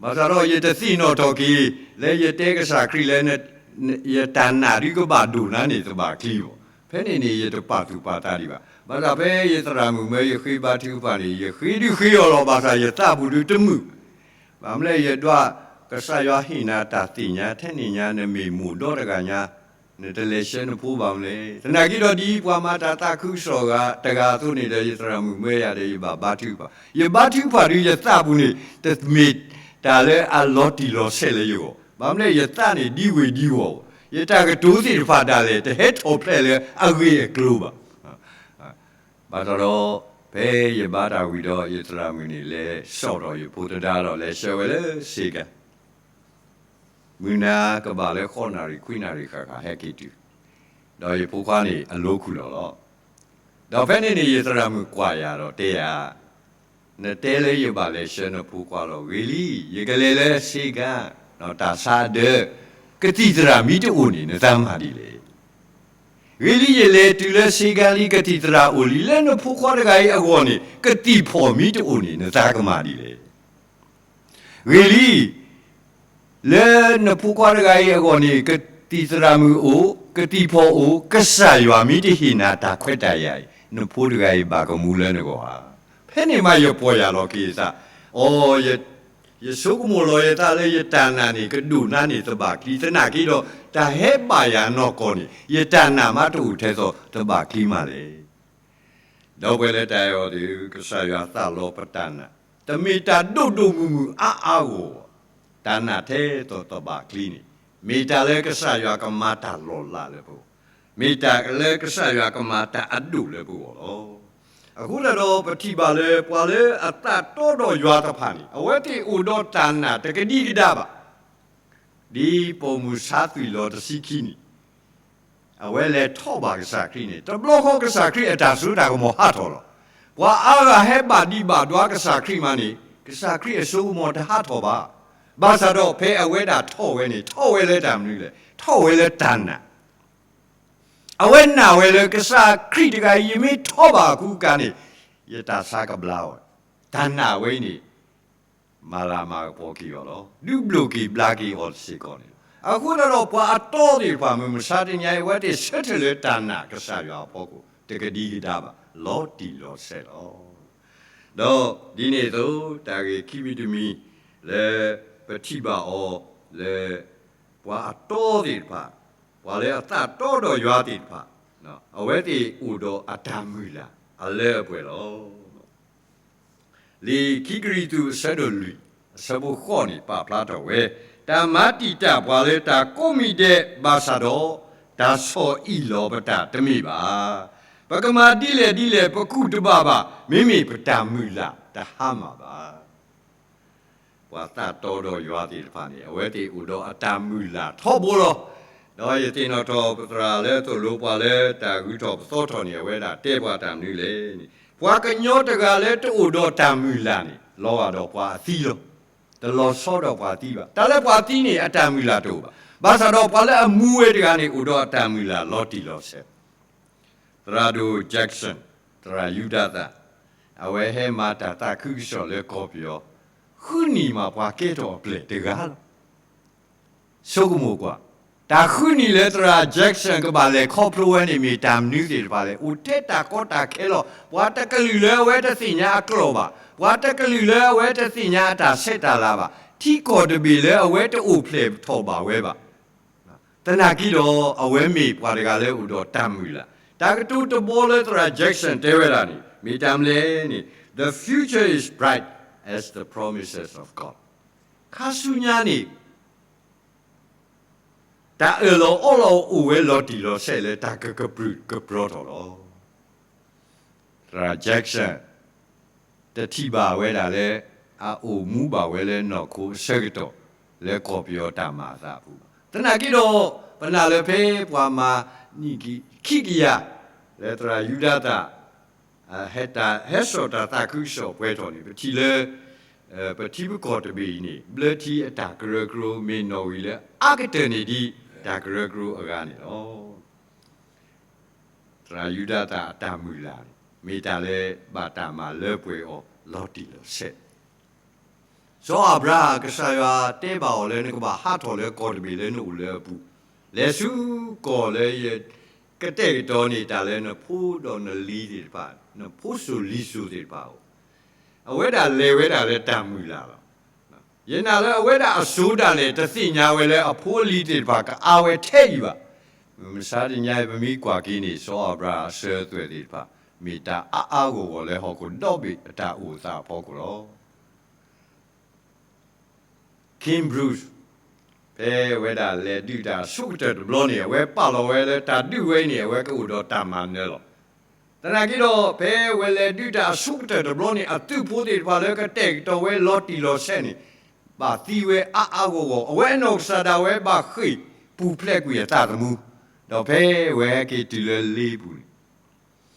ဘၣ်ဆၣ်ဒီး ယတသ့ၣ်နီၣ်ထီၣ်က့ၤ လၢယတဲကစၢ်ခရံာ်လၢ ယတၢ်နာ်ဒုးကဘၣ်ဒိၣ်နၤန့ၢ်သဘၣ်ချံဘၣ်. ဖဲန့ၣ်န့ၣ် ယတပာ်သူၣ်ပာ်သးဒံးဘၣ်. ဘၣ်ဆၣ်ဖဲယသရၣ်မုၣ်မၢယဃ့ဘါထုကဖၣ်န့ၣ် ယဃ့ဒုးဃ့အီၤလီၤ. ဘၣ်ဆၣ်ယသးပူၤဒုးတမုာ် ဘၣ်မနုၤလဲၣ် ယဒွး ကစၢ်ယွၤဟ့ၣ်နၤတၢ်သ့ၣ်ညါ ထဲန့ၣ်ညါ နမ့ၢ်မိၢ်ဒီတဂၤညါ နတလဲၤဆှၢနဖိဘၣ်မနုၤလဲၣ်. သနာ်က့ဒီးဒ်ပှၤမၤတၢ်သးခုကစီၣ်တဂၤအသိးန့ၣ်ဒီး ယသရၣ်မုၣ်မၢယၤဒီး ယဘၣ်ဘါထုကဖၣ်, ယဘါထုကဖၣ်ဒုးယသးပူၤန့ၣ် တမ့ၢ်တၢ်လၢအလီၤတံၢ်လီၤဆဲးလၢယဂီၢ်, ဘၣ်မနုၤလဲၣ် ယသးန့ၣ်ဒ်ဝ့ၢ်ဒ်ဝီၤ, ယတၢ်ကတိၤသ့ၣ်တဖၣ်ဒၣ်လဲာ် တဟဲထီၣ်ဖျဲၣ်လၢအဂ့ၢ်အကျိၤဘၣ်. ဘၣ်ဆၣ်ဒီး ဖဲယဘါတၢ်ဝံၤဒီး ယသရၣ်မုၣ်န့ၣ် လဲၤစိာ်ထီၣ်ယဖိသဒါဒီး လဲၤဆှၢဝဲလၢ ဆေးခန်း မုၢ်နၤကဘၣ်လၢဃိးနၣ်ရံၣ်ခွံနၣ်ရံၣ်ဃၣ်ဃၣ်ဟဲက့ၤတုၤ, ဒီးယဖိခွါန့ၣ်အလိခူၣ်လီၤလီၤ. ဒီးဖဲန့ၣ်န့ၣ် ယသရၣ်မုၣ်ကွၢ်ယၤဒီးတဲယၤ, နတဲလၢယဘၣ်လဲၤဆှၢနဖိခွါလီၤ. ဂ့ၤလံ, ယကလဲၤလၢ ဆေးခန်း ဒီးတၢ်ဆါဒၢ ကသံၣ်သရၣ်မ့ၢ်တအိၣ်န့ၣ် နသးမၤဒ်လဲၣ်. ဂ့ၤလံ, ယလဲၤတုၤလၢ ဆေးခန်း လံ ကသံၣ်သရၣ်အိၣ်လံ, လၢနဖိခွါတဂၤအံၤအဂီၢ်န့ၣ် ကသံၣ်ဖီၣ်မ့ၢ်တအိၣ်န့ၣ် နသးကမၤဒ်လဲၣ်. ဂ့ၤလံ, လၢနဖိခွါတဂၤအံၤအဂီၢ်န့ၣ် ကသံၣ်သရၣ်မုၣ်အိၣ်, ကသံၣ်ဖီၣ်အိၣ်, ကစၢ်ယွၤမ့ၢ်တဟ့ၣ်နၤတၢ်ခွဲးတၢ်ယာ်အံၤ နဖိတဂၤအံၤဘၣ်ကမူလၢနဂီၢ်ဧါ. ဖဲန့ၣ်မးယပီၢ်ယၢ်လီၤက့ၤယသး, အိ, ယဆိကမိၣ်လီၤယသးလၢယတၢ်နာ်န့ၣ် ကဒိၣ်နၤန့ၢ်သဘၣ်ချံ, သနာ်က့ဒီး တၢ်ဟဲဘၣ်ယၤနီၢ်ကီၢ်န့ၣ် ယတၢ်နာ်မးတအိၣ်ထဲသိးသဘၣ်ချံမးလဲၣ်. ဒီပုၢ်ဝဲၢ်လၢတၢ်အဲၣ်အီၤသ့ၣ်ဧၢ, ကစၢ်ယွၤသးလီပတၢ်နာ်, တမ့ၢ်တၢ်ဒိၣ်ဒိၣ်မုၢ်မုၢ်အါအါဂီၢ်ဂီၢ်, တၢ်နာ်ထဲသိးသဘၣ်ချံန့ၣ် မ့ၢ်တၢ်လၢကစၢ်ယွၤကမၤတၢ်လီၤလးလၢပဂီၢ်, မ့ၢ်တၢ်လၢကစၢ်ယွၤကမၤတၢ်အဒိၣ်လၢပဂီၢ်လီၤ. အဃိသတးဒီး ပထံၣ်ဘၣ်လၢပှၤလၢအသးတီဒီးယွၤတဖၣ်န့ၣ် အဝဲသ့ၣ်အိၣ်ဒီးတၢ်နာ်တကဒံကဒါဘၣ် ဒ်ပိာ်မုၣ်ဆါသွံၣ်လီၤတဆံခံန့ၣ် အဝဲလဲၤထီၣ်ဘၣ်ကစၢ်ခရံာ်န့ၣ် တဘျီဃီကစၢ်ခရံာ်အတၢ်စိတၢ်ကမီၤဟးထီၣ်လီၤ. ပှၤအါဂၤဟဲဘၣ်ဒံးဘၣ်ဒွါကစၢ်ခရံာ်မးန့ၣ် ကစၢ်ခရံာ်အစိကမီၤတဟးထီၣ်ဘၣ်. ဘၣ်ဆၣ်ဒီးဖဲအဝဲဒၣ်ထီၣ်ဝဲန့ၣ် ထီၣ်ဝဲလၢတၢ်မနုၤလဲၣ်, ထီၣ်ဝဲလၢတၢ်နာ် အဝဲနာ်ဝဲလၢကစၢ်ခရံာ်တဂၤအံၤ ယမ့ၢ်ထီၣ်ဘၣ်အကူအကၤန့ၣ် ယတၢ်ဆါကဘျါအီၤ, တၢ်နာ်ဝဲအံၤန့ၣ် မၤလၤမၤကပီၤက့ၤအီၤလီၤ. ဒုးဘျုးက့ၤဘျါက့ၤအီၤစ့ၢ်ကီးန့ၣ်လီၤ. အဃိသတးဒီးပှၤအတီသ့ၣ်တဖၣ် မုၢ်မဆါတနံၤအံၤ အဝဲသ့ၣ်ဆၢထၢၣ်လၢတၢ်နာ်ကစၢ်ယွၤအဖီခိၣ် တကဒံကဒါဘၣ်, လီၤတံၢ်လီၤဆဲးလီၤ. ဒီးဒ်န့ၣ်အသိး တၢ်ဂ့ၢ်ခံမံၤတမံၤလၢပထံၣ်ဘၣ်အီၤလၢ ပှၤအတီသ့ၣ်တဖၣ်, ပှၤလၢအသးတီဒီးယွၤသ့ၣ်တဖၣ်, အဝဲသ့ၣ်အိၣ်ဒီးအတၢ်မုၢ်လၢ်အလၢအပှဲၤလီၤ. လံာ်ခံကရံၣ်သူးအဆၢဒိၣ်လွံၢ် အဆၢဖိဃိးန့ၣ် ပာ်ဖျါထီၣ်ဝဲ, တၢ်မၤတံာ်တာ်ပှၤလၢတၢ်ကိးမံၤဒဲးဘၣ်ဆၣ်ဒီး, တၢ်ဆီၣ်အံၣ်လီၤပတၢ်တမ့ၢ်ဘၣ်. ပကမၤဒ်လဲၣ်ဒ်လဲၣ် ပကူၣ်တဘၣ်ဘၣ်, မ့မ့ၢ်ပတၢ်မုၢ်လၢ်တဟါမၢ်ဘၣ်. ပှၤသးတီဒီးယွၤသ့ၣ်တဖၣ်န့ၣ် အဝဲသ့ၣ်အိၣ်ဒီးအတၢ်မုၢ်လၢ်ထီဘိလီၤ. ဒီးယသ့ၣ်နီၣ်ထီၣ်ပသရၣ်လၢသိၣ်လိပှၤလၢတၢ်ဂုၤထီၣ်ပသီထီၣ်န့ၣ် အဝဲဒၣ်တဲပှၤတၢ်မနုၤလဲၣ်န့ၣ်, ပှၤကညီတဂၤလၢတအိၣ်ဒီးတၢ်မုၢ်လၢ်န့ၣ် လီၤဂာ်ဒီးပှၤအသံလီၤ. တလီၤဆီဒီးပှၤသံဘၣ်. တၢ်လၢပှၤသံန့ၣ် အတၢ်မုၢ်လၢ်တအိၣ်ဘၣ်. ဘၣ်ဆၣ်ဒီးပှၤလၢအမူဝဲတဂၤန့ၣ် အိၣ်ဒီးအတၢ်မုၢ်လၢ်လီၤတံၢ်လီၤဆဲး သရၣ်ဒိၣ် Jackson, သရၣ်ယူဒၤသၣ်, အဝဲဟဲမၤတၢ်သးခုကစီၣ်လၢကီၢ်ပယီၤ, ဃုနံၣ်မးပှၤကဲထီၣ်အပျဲၢ်တဂၤလီၤ. ဆိကမိၣ်ကွၢ်, တၢ်ဃုနံၣ်လၢသရၣ် Jackson ကဘၣ်လဲၤခီဖျိဝဲန့ၣ် မ့ၢ်တၢ်မနုၤသ့ၣ်တဖၣ်လဲၣ်. အိၣ်ထဲတၢ်ကီတၢ်ခဲလီၤ. ပှၤတကလုာ်လၢအဝဲတသ့ၣ်ညါအကျိာ်ဘၣ်. ပှၤတကလုာ်လၢအဝဲတသ့ၣ်ညါအတၢ်ဆဲးတၢ်လၤဘၣ်. ထံကီၢ်တဘ့ၣ်လၢအဝဲတအိၣ်ဖျဲၣ်ထီၣ်ဘၣ်ဝဲဘၣ်. သနာ်က့ဒီး အဝဲမ့ၢ်ပှၤတဂၤလၢအိၣ်ဒီးတၢ်မုၢ်လၢ်. တၢ်ကတိၤတဘီလၢသရၣ် Jackson တဲဝဲဒၣ်န့ၣ် မ့ၢ်တၢ်မနုၤလဲၣ်န့ၣ်, The future is bright as the promises of God. ခါဆူညါန့ၣ် တၢ်အၢၣ်လီၤအီလီၤအိၣ်ဝဲလီၤတံၢ်လီၤဆဲးလၢ တၢ်ကကပြုၢ်ကပြီၤထီၣ်လီၤ. သရၣ် Jackson တထံၣ်ဘၣ်ဝဲဒၣ်လၢ အအိၣ်မူဘၣ်ဝဲလၢနီၢ်ခိအဆၢကတီၢ် လၢကီၢ်ပယီၤတၢ်မၤအသးအပူၤဘၣ်. သနာ်က့ဒီး ပနာ်လၢဖဲပှၤမၤနံၣ်ခံကယၤ လၢသရၣ်ယူဒၤသၣ် ဟဲတၢ်ဟဲစိာ်တၢ်သးခုကစီၣ်ပှဲၤထီၣ်န့ၣ် ပထံၣ်လၢ ပထံပကီၢ်တဘ့ၣ်အံၤန့ၣ် ဘျၢထံအတၢ်ကရၢကရိမ့ၢ်နီၣ်ဂံၢ်လၢအါကတၢၢ်န့ၣ်ဒ်တၢ်ကရၢကရိအဂၤန့ၣ်လီၤ. သရၣ်ယူဒၤသၣ်အတၢ်မုၢ်လၢ်န့ၣ် မ့ၢ်တၢ်လၢဘၣ်တၢ်မၤလၢပှဲၤအီၤလီၤတံၢ်လီၤဆဲး စီၤအၤဘြၤဟၣ်ကစၢ်ယွၤတဲဘၣ်အီၤလၢနကဘၣ်ဟးထီၣ်လၢကီၢ်တဘ့ၣ်လၢနအိၣ်လၢအပူၤ, လဲၤဆူကီၢ်လၢယကတဲာ်ကတီၤန့ၢ်တၢ်လၢနဖိဒီးနလံၤသ့ၣ်တဖၣ်, နဖိစိၤလံၤစိၤသ့ၣ်တဖၣ်အအိၣ်, အဝဲဒၣ်လဲၤဝဲဒၣ်လၢတၢ်မုၢ်လၢ်လီၤ. ယနာ်လၢအဝဲဒၣ်အစိၤဒၣ်လဲာ် တသ့ၣ်ညါဝဲလၢအဖိအလံၤသ့ၣ်တဖၣ်ကအါဝဲထဲအံၤဘၣ်. မုၢ်မဆါတနံၤအံၤ ပမ့ၢ်ကွၢ်က့ၤန့ၣ် စီၤအၤဘြၤဟၣ်အစၢၤအသွဲၣ်သ့ၣ်တဖၣ် မ့ၢ်တၢ်အါအါဂီၢ်ဂီၢ်လၢဟီၣ်ခိၣ်ဒီဘ့ၣ်အတၢ်အိၣ်အသးအဖီခိၣ်လီၤ. Ken Bruce ဖဲအဝဲဒၣ်လဲၤဒုးတၢ်အဆိကတၢၢ်တဘျီန့ၣ် အဝဲပာ်လီၤဝဲလၢတၢ်ဒုးဝဲအံၤန့ၣ် အဝဲကအိၣ်ဒီးတၢ်မၤနၢၤလီၤ. သနာ်က့ဒီး ဖဲအဝဲလဲၤဒုးတၢ်အဆိကတၢၢ်တဘျီန့ၣ် အသုးဖိသ့ၣ်တဖၣ်လၢကတဲာ်ကတီၤဝဲလီၤတံၢ်လီၤဆဲးန့ၣ် ဘၣ်သံဝဲအါအါဂီၢ်ဂီၢ်, အဝဲအနီၢ်ကစၢ်ဒၣ်ဝဲဘၣ်ဃ့ၢ်ပူၤဖျဲးကွံာ်အသးသမူ, ဒီးဖဲအဝဲဟဲက့ၤတုၤလၢလ့ပူၤန့ၣ်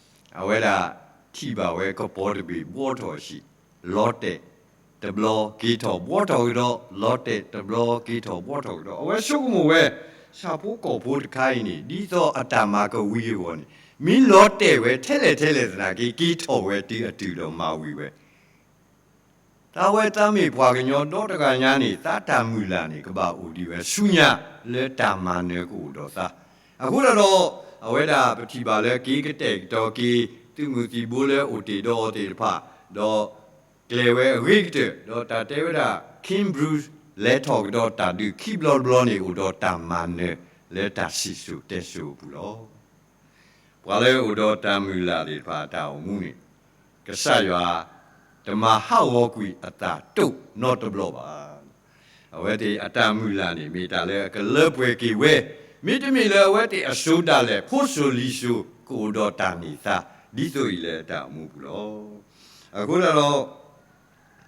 အဝဲဒၣ်ထံၣ်ဘၣ်ဝဲကပီၤတဘ့ၣ်ဘှီထီၣ်အဟံၣ်, လီၤတဲာ်တဘျီက့ၤထီၣ်ဘှီထီၣ်ကဒီး, လီၤတဲာ်တဘျီက့ၤထီၣ်ဘှီထီၣ်ကဒီး, အဝဲဆိကမိၣ်ဝဲ ဆၣ်ဖိကီၢ်ဖိတခါအံၤန့ၣ် ဒ်သိးအတၢ်မၤကဝံၤအဂီၢ်န့ၣ် မ့ၢ်လီၤတဲာ်ဝဲထဲလဲၣ်ထဲလဲၣ်သနာ်က့ က့ၤထီၣ်ဝဲတုၤအတုၤဒီးမၤဝံၤဝဲ တၢ်ဝဲသးမ့ၢ်ပှၤကညီဒီတဂၤညါန့ၣ် သးတၢ်မုၢ်လၢ်န့ၣ် ကဘၣ်အိၣ်ဒံးဝဲဆူညါလၢတၢ်မၤနၢၤကအိၣ်ဒီးသး. အဃိသတးဒီး အဝဲဒၣ်ပထံၣ်ဘၣ်လၢက့ၤကတဲာ်ကတီၤက့ၤ သုးမုၢ်သံၣ်ဘိလၢအိၣ်တ့ၢ်ဒီးအီၤသ့ၣ်တဖၣ်, ဒီးကျဲၤဝဲအဂ့ၤကတၢၢ်, ဒီးတၢ်တဲဝဲဒၣ် Ken Bruce လဲၤထီၣ်ကဒီးတၢ်ဒုးခံဘျီတဘျီန့ၣ် အိၣ်ဒီးတၢ်မၤနၢၤလၢတၢ်စံၣ်စိၤတဲစိၤအပူၤလီၤ. ပှၤလၢအအိၣ်ဒီးတၢ်မုၢ်လၢ်သ့ၣ်တဖၣ်အတၢ်အိၣ်မူန့ၣ် ကစၢ်ယွၤတမၤဟးဂီၤကွံာ်အသးတိၢ်နီတဘျီဘၣ်. အဝဲသ့ၣ်အတၢ်မုၢ်လၢ်န့ၣ် မ့ၢ်တၢ်လၢအကလၢပှဲၤက့ၤဝဲ, မ့တမ့ၢ်လၢအဝဲသ့ၣ်အစိၤဒၣ်လဲာ် ဖိစိၤလံၤစိၤကအိၣ်ဒီးတၢ်န့ၢ်သါ ဒ်သိးအံၤလၢအတၢ်အိၣ်မူပူၤလီၤ. အဃိသတး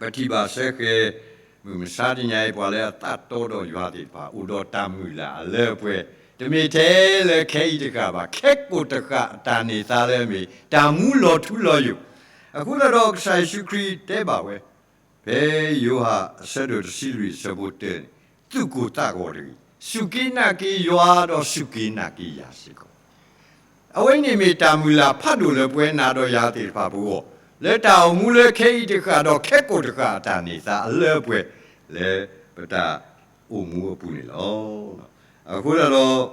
ဒီး ပထံၣ်ဘၣ်စဲဃဲၤ မုၢ်မဆါတနံၤအံၤ ပှၤလၢအသးတီဒီးယွၤသ့ၣ်တဖၣ် အိၣ်ဒီးတၢ်မုၢ်လၢ်အလၢအပှဲၤ, တမ့ၢ်ထဲလၢခဲအံၤတဃၣ်ဘၣ်, ခဲကိာ်တဃၣ်အတၢ်န့ၢ်သါလၢအမ့ၢ် တၢ်မူလီၤထူလီၤယိာ်. အဃိသတးဒီးကစၢ်ယ့ၣ်ၡူးခရံာ်တဲဘၣ်ဝဲ ဖဲယိၤဟၣ်အဆၢဒိၣ်တဆံလွံၢ်အဆၢဖိတၢန့ၣ်, သူၣ်ကိၢ်သးဂီၤတဂ့ၤ, စူၢ်က့ၤနာ်က့ၤယွၤဒီးစူၢ်က့ၤနာ်က့ၤယၤစ့ၢ်ကီး. အဝဲန့ၣ်မ့ၢ်တၢ်မုၢ်လၢ်ဖးဒိၣ်လၢပဝဲနၤဒီးယၤသ့ၣ်တဖၣ်ပဂီၢ်, လၢတၢ်အိၣ်မူလၢခဲအံၤတဃၣ်ဒီးခဲကိာ်တဃၣ်အတၢ်န့ၢ်သါအလၢအပှဲၤ လၢပတၢ်အိၣ်မူအပူၤန့ၣ်လီၤ. အဃိသတးဒီး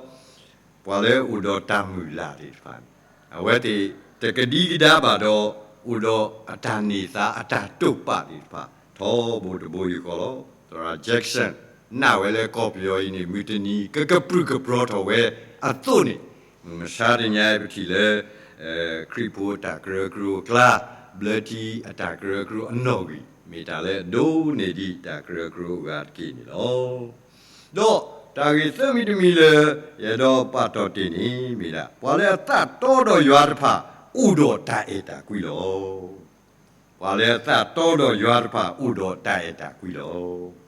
ပှၤလၢအအိၣ်ဒီးတၢ်မုၢ်လၢ်သ့ၣ်တဖၣ်န့ၣ် အဝဲသ့ၣ်တကဒံကဒါဘၣ်ဒီး အိၣ်ဒီးအတၢ်န့ၢ်သါ အတၢ်တိာ်ပာ်သ့ၣ်တဖၣ် ထီဘိတဘိယူၢ်ဃီလီၤ. သရၣ် Jackson နာ်ဝဲလၢကီၢ်ပယီၤအံၤန့ၣ် မုၢ်တနံၤ ကကပြုၢ်ကပြီၤထီၣ်ဝဲအသိးန့ၣ်, မုၢ်မဆါတနံၤအံၤ ပထံၣ်လၢ ခရံာ်ဖိတၢ်ကရၢကရိအကျါ, ဘျၢထံအတၢ်ကရၢကရိအနီၣ်ဂံၢ် မ့ၢ်တၢ်လၢအဒိးန့ၢ်ဒံးတၢ်ကရၢကရိအဂၤတက့ၢ်န့ၣ်လီၤ. ဒီးတၢ်ဂ့ၢ်သၢမံၤတမံၤလၢ ယအဲၣ်ဒိးပာ်တီၢ်တ့ၢ်န့ၣ်မ့ၢ်ဒၣ် ပှၤလၢအသးတီဒီးယွၤတဖၣ် အိၣ်ဒီးတၢ်အဲၣ်တၢ်ကွံလီၤ. ပှၤလၢအသးတီဒီးယွၤတဖၣ် အိၣ်ဒီးတၢ်အဲၣ်တၢ်ကွံလီၤ.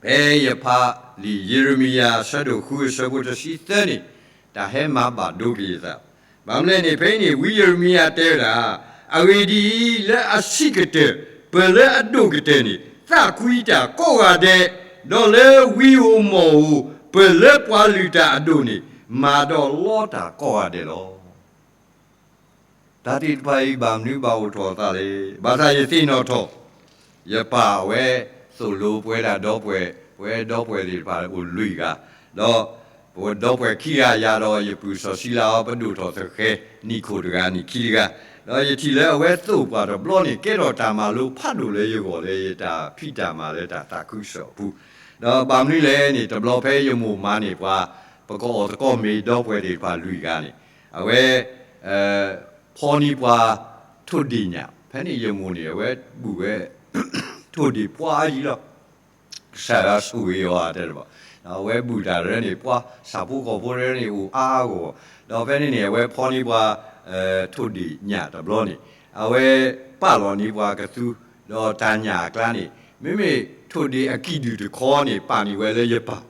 ဖဲယဖးလံာ်ယံးရမံယၤ အဆၢဒိၣ်ဃု အဆၢဖိတဆံသၢန့ၣ် တၢ်ဟဲမၤဘၣ်ဒိက့ၤယသး, ဘၣ်မနုၤလဲၣ်န့ၣ် ဖဲအံၤန့ၣ် ဝံယံးရမံယၤတဲဝဲဒၣ်, အဂ့ၢ်ဒ်အံၤ, လၢအဆံးကတၢၢ် ပၢၤလၢအဒိၣ်ကတၢၢ်န့ၣ် သးကွံတၢ်ကိးဂၤဒဲး, ဒီးလၢဝံဧိၤမီၣ်ဧိၤ ပၢၤလၢပှၤလုၢ်တၢ်အဒိၣ်န့ၣ် မၤဒီးလီတၢ်ကိးဂၤဒဲးလီၤ. တၢ်သ့ၣ်တဖၣ်အံၤ ဘၣ်မနုၤဘၣ်အိၣ်ထီၣ်အသးလဲၣ်. ဘၣ်ဆၣ်ယသ့ၣ်နီၣ်ထီၣ်, ယပၢ်အဝဲသိၣ်လိပဝဲဒၣ်ဒီပုၢ်ဝဲၢ်, ပဝဲဒီပုၢ်ဝဲၢ်သ့ၣ်တဖၣ်အိၣ်လွံၢ်ဂၤ, ဒီးပဒီပုၢ်ဝဲၢ်ခံဂၤယၤဒီးယပုၢ်စီၤဆံလးအီၤ ပဒိၣ်ထီၣ်သဃဲၤ နံၣ်ခိၣ်တဂၤနံၣ်ခံတဂၤ, ဒီးယထံၣ်လၢအဝဲသိၣ်ပှၤတဘျီန့ၣ် ကဲထီၣ်တၢ်မၤလိဖးဒိၣ်လၢယဂီၢ်လၢ ယတၢ်ဖံးတၢ်မၤလၢတၢ်သးခုကစီၣ်အပူၤ, ဒီးဘၣ်မနုၤလဲၣ်န့ၣ် တဘျီဖဲယမိၢ်မၤန့ၢ်ပှၤ ပကအီၣ်သကိးမ့ၤဒီပုၢ်ဝဲၢ်သ့ၣ်တဖၣ်လွံၢ်ဂၤန့ၣ်, အဝဲ ဖီန့ၢ်ပှၤ ထိၣ်ဒ့ၣ်ညၣ်, ဖဲန့ၣ်ယမိၢ်န့ၣ် အဝဲဘူၣ်ဝဲ ထိၣ်ဒ့ၣ်ပှၤအါယံၤလီၤ. ကစၢ်ယွၤဆိၣ်ဂ့ၤအီၤတဲတဘၣ်, အဝဲဘူၣ်တၢ်တရၢန့ၣ် ပှၤဆၣ်ဖိကီၢ်ဖိတရၢန့ၣ် အိၣ်အါအါဂီၢ်ဂီၢ်, ဒီးဖဲန့ၣ်န့ၣ် အဝဲဖီန့ၢ်ပှၤ ထိၣ်ဒ့ၣ်ညၣ်တဘျီန့ၣ်, အဝဲပာ်လီၤန့ၢ်ပှၤကသူ, ဒီးတၢ်ညၣ်အကျါန့ၣ် မ့မ့ၢ်ထိၣ်ဒ့ၣ်အကံၣ်ဒုၣ်တခီန့ၣ် ပာ်န့ၢ်ဝဲလၢယပၢ်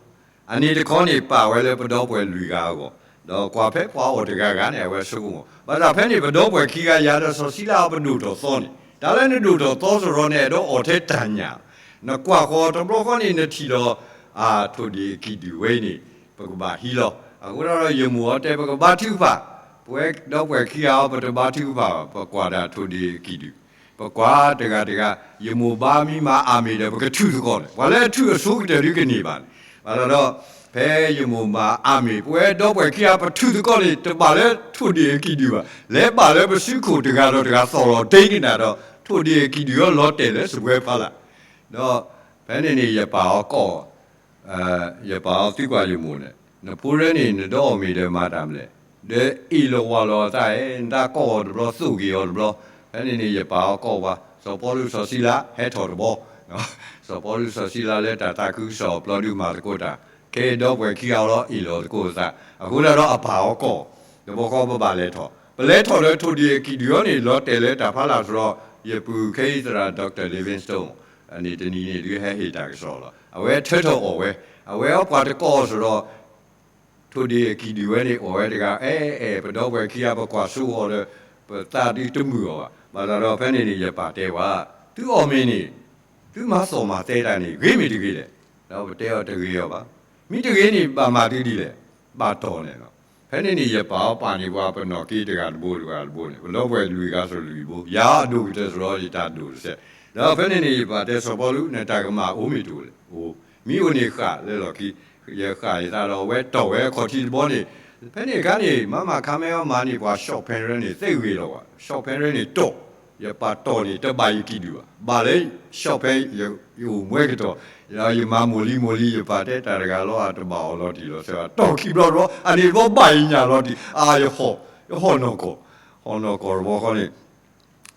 အန့ၣ်တခီန့ၣ် ပာ်ဝဲလၢပဒီပုၢ်ဝဲၢ်လွံၢ်ဂၤအဂီၢ်, ဒီးကွၢ်ဖဲပှၤအီၣ်တဂၤဂၤန့ၣ် အဝဲဆိကမိၣ်, ဘၣ်ဆၣ်ဖဲန့ၣ် ပဒီပုၢ်ဝဲၢ်ခံဂၤယၤဒီးစီၤဆံလးအီၤ ပဒိၣ်ထီၣ်သီန့ၣ် တၢ်လၢနဒိၣ်ထီၣ်သီစရီန့ၣ် အဲၣ်ဒိးအီၣ်ထဲတၢ်ညၣ်, နကွၢ်ဃီၤတဘျီဃီန့ၣ် နထံၣ်လီၤ အထိၣ်ဒ့ၣ်အကံၣ်ဒုၣ်ဝဲအံၤန့ၣ် ပကဘၣ်ဟံးလီၤ. အဃိဒီးယမိၢ်အီၤတဲ ပကဘါထုကဖၣ်, ပဝဲဒီပုၢ်ဝဲၢ်ခံဂၤအီၤ ပတဘါထုကဖၣ်ဘၣ်, ပကွၢ်ဒၣ်ထိၣ်ဒ့ၣ်အကံၣ်ဒုၣ်, ပကွၢ်တဂၤတဂၤ, ယမိၢ်ဘါမံမၤအၤမ့ၣ်ဒီး ပကထုးသကိးန့ၣ် ပှၤလၢအထုးအဆိကတၢၢ်ဒုကန့ၢ်ဘၣ်န့ၣ်, ဘၣ်ဆၣ်ဒီး ဖဲယမိၢ်မၤအၤမ့ၣ် ပဝဲဒီပုၢ်ဝဲၢ်ခံဂၤ ပထုးသကိးန့ၣ် တဘၣ်လၢထိၣ်ဒ့ၣ်အကံၣ်ဒုၣ်ဘၣ်, လဲၤဘၣ်လၢပစုခိၣ်တဂၤဒီးတဂၤ သီၣ်လီၤတ့ကနၣ်ဒီး ထိၣ်ဒ့ၣ်အကံၣ်ဒုၣ်အီၤလီၤတဲာ်လၢစပွဲဖီလာ်, ဒီးဖဲန့ၣ်န့ၣ် ယပၢ်အီၤကိး ယပၢ်အီၤသံကွၢ်ယမိၢ်န့ၣ်, နဖိရၢန့ၣ် နဒီအီၣ်မ့ၤဒီးမၤတၢ်မနုၤလဲၣ်, ဒီးအ့ၣ်လိာ်ဝီလိာ်အသး, နတၢ်ကိးအီၤတဘျီ သိၣ်က့ၤအီၤတဘျီ, ဖဲန့ၣ်န့ၣ် ယပၢ်အီၤကိးပှၤ စီၤပီလူးစီၤစံလး ဟဲထီၣ်တဘျီ, စီၤပီလူးစီၤစံလးလၢတၢ်သးခုကစီၣ်အပျီဒုးမၤသကိးတၢ်, ခဲအံၤဒီပုၢ်ဝဲၢ်ခံဂၤအီၤလီၤအ့ၣ်လိာ်သကိးအသး, အဃိသတးဒီးအပၢ်အီၤကိး, တဘျီဃီပဘၣ်လဲၤထီၣ်, ပလဲၤထီၣ်လၢထိၣ်ဒ့ၣ်အကံၣ်ဒုၣ်အီၤန့ၣ် လီၤတဲာ်လၢတၢ်ဖီလာ်စရီ, ယပုၢ်ခဲအံၤသရၣ် Doctor Livingstone န့ၣ် တနံၤန့ၣ်ဒုးဟဲဟ့ၣ်တၢ်ကစီၣ်လီၤ. အဝဲထၢထီၣ်အီၣ်ဝဲ, အဝဲအီၤပှၤတကိးအီၤစရီ, ထိၣ်ဒ့ၣ်အကံၣ်ဒုၣ်ဝဲန့ၣ် အီၣ်ဝဲတဂၤ, အဲၣ်အဲၣ် ပဒီပုၢ်ဝဲၢ်ခံဂၤ ပကွၢ်စိအီၤဒီး ပသးဒုးတမုာ်အီၤဘၣ်. ဘၣ်ဆၣ်ဒီးဖဲန့ၣ်န့ၣ် ယပၢ်တဲဝဲ, သုအီၣ်မ့ၤန့ၣ် သုမၤသီၣ်မၤသဲတၢ်န့ၣ် ဂ့ၤမ့ၢ်တဂ့ၤလဲၣ်. ဒီးပတဲအီၤတဂ့ၤအီၤဘၣ်. မ့ၢ်တဂ့ၤန့ၣ် ဘၣ်မၤသုဒ်လဲၣ်, ဘၣ်တီၢ်န့ၣ်လီၤ. ဖဲန့ၣ်န့ၣ် ယပၢ်အီၤပာ်န့ၢ်ပှၤပနီၣ်က့တဂၤတဘိတဂၤတဘိန့ၣ် ပဒီပုၢ်ဝဲၢ်လွံၢ်ဂၤစရီလွံၢ်ဘိ, ယၤအဒိၣ်ကတၢၢ်စရီ ယတၢ်ဒိၣ်တစဲး. ဒီးဖဲန့ၣ်န့ၣ် ယပၢ်တဲစီၤပီလူး နတၢ်ကမၣ်အိၣ်မ့ၢ်တအိၣ်လဲၣ်. အိၣ်, မ့ၢ်အိၣ်န့ၣ်ဃၣ်လၢလီၢ်ခံ, ယဃၣ်ယသးဒီး အဝဲတီၢ်ဝဲအခီၣ်ထံးတဘီန့ၣ်, ဖဲန့ၣ်အခါန့ၣ် မၤမၤခါမဲအီၤမၤန့ၢ်ပှၤ short pant န့ၣ် သ့ဂ့ၤလီၤဘၣ်. Short pant န့ၣ်တီၢ်, ယပၢ်တီၢ်န့ၣ် တဘၣ်ယကံၣ်ဒုၣ်ဘၣ်. ဘၣ်လၢ short pant ယအိၣ်မှဲကတီၢ်, ယမၤမိၢ်လံမိၢ်လံ ယပၢ်တဲတၢ်တဂၤလီၤ အတဘၣ်အီၤလီၤတံၢ်လီၤဆဲးဘၣ်. တီၢ်ခံဘျီတဘျီ အန့ၣ်တဘျီဘၣ်ယညၣ်လီၤတံၢ်, အါ ယဟီၣ်, ယဟီၣ်နီၢ်ကီၢ်, ဟီၣ်နီၢ်ကီၢ်တဘျီဃီန့ၣ်